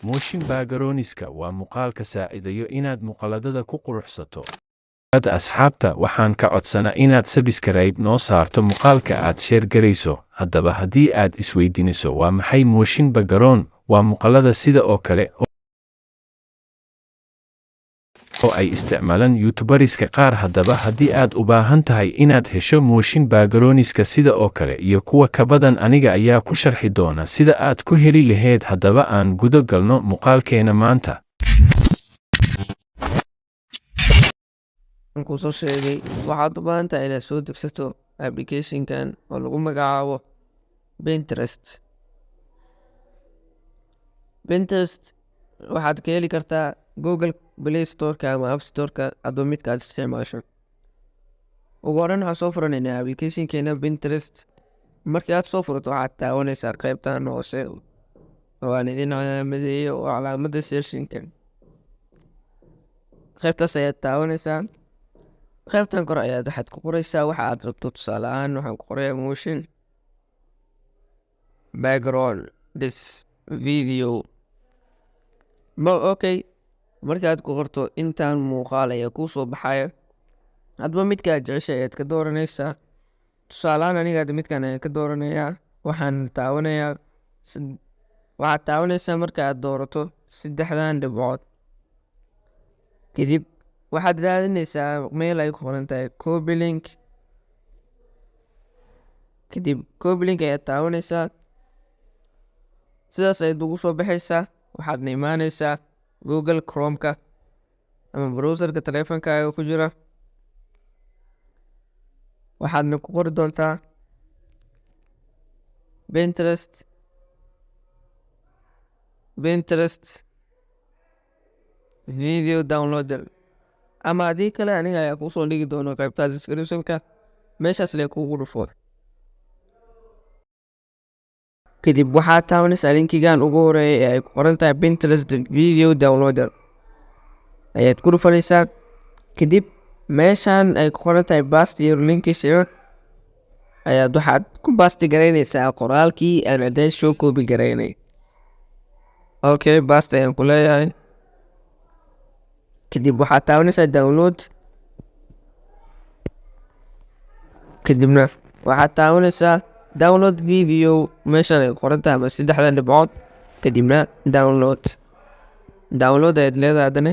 Motion background-ka waa muuqaalka saacidayo inaad muuqaaladada ku quruxsato. Asxaabta, waxaan ka codsanaa inaad subscribe noo saarto, muuqaalka aad share garayso. Haddaba, haddii aad isweydiinayso waa maxay motion background, waa muuqaalada sida oo kale oo ay isticmaalaan YouTubers-ka qaar. Haddaba, haddii aad u baahan tahay inaad hesho motion background-ka sida oo kale iyo kuwa ka badan, aniga ayaa ku sharxi doona sida aad ku heli lahayd. Haddaba aan gudo galno muuqaalkeena maanta. Aan kusoo sheegay, waxaad u baahan tahay inaad soo degsato application-kan oo lagu magacaabo Pinterest. Pinterest waxaad ka heli kartaa Google Play Store-ka ama App Store-ka, adoo midka aad isticmaasho. Ugu horreyn, waxaan soo furanaynaa application-keena Pinterest. Markii aad soo furato, waxaad taabanaysaa qeybtan hoose oo aan idin calaamadeeyo, oo calaamadda searching-ka. Qeybtaas ayaad taabanaysaa. Qeybtan kore ayaad waxaad ku qoraysaa waxa aad rabto. Tusaale ahaan, waxaan ku qorayaa "motion background this video". Ma okay, markaad ku qorto, intaan muuqaal ayaa kuu soo baxaya. Hadba midka aad jeceshay ayaad ka dooranaysaa. Tusaale ahaan, aniga hadda midkan ayaan ka dooranayaa. Waxaan taabanayaa, waxaad taabanaysaa marka aad doorato saddexdan dhibcood. Kadib waxaad raadinaysaa meel ay ku qoran tahay "copy link". Kadib copy link ayaad taabanaysaa. Sidaas ayaad ugu soo baxaysaa. Waxaadna imaanaysaa Google Chrome-ka ama browser-ka taleefankaaga ku jira. Waxaadna ku qori doontaa Pinterest video downloader, ama haddii kale aniga ayaa kuusoo dhigi doono qaybta description-ka. Meeshaas lee kuugu dhufo. Kadib waxaad taabanaysaa link-igan ugu horeeya ee ay ku qoran tahay "Pinterest video downloader" ayaad ku dhufanaysaa. Kadib meeshan ay ku qoran tahay "paste your link here" ayaad waxaad ku paste garaynaysaa qoraalkii aan hadda soo copy garaynay. Okay, paste ayaan ku leeyahay. Kadib waxaad taabanaysaa download. Kadibna waxaad taabanaysaa download video meeshan ay qoran tahay ama saddexdan dhibcood. Kadibna download, download ayaad leedahay. Haddana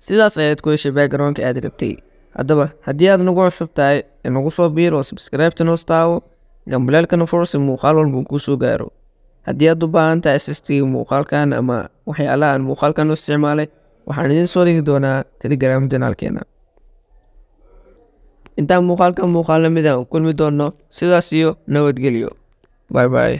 sidaas ayaad ku heshay background-ka aad rabtay. Haddaba, haddii aad nagu cusub tahay, nagu soo biir oo subscribe-ta noos taawo, gambaleelkana fur si muuqaal walba uu kuu soo gaaro. Haddii aad u baahan tahay assist-iga muuqaalkan ama waxyaalaha aan muuqaalkan u isticmaalay, waxaan idiin soo dhigi doonaa Telegram channel-keena. Intaan muuqaalkan muuqaal lamid ah kulmi doono, sidaas iyo nabadgelyo. Bye bye.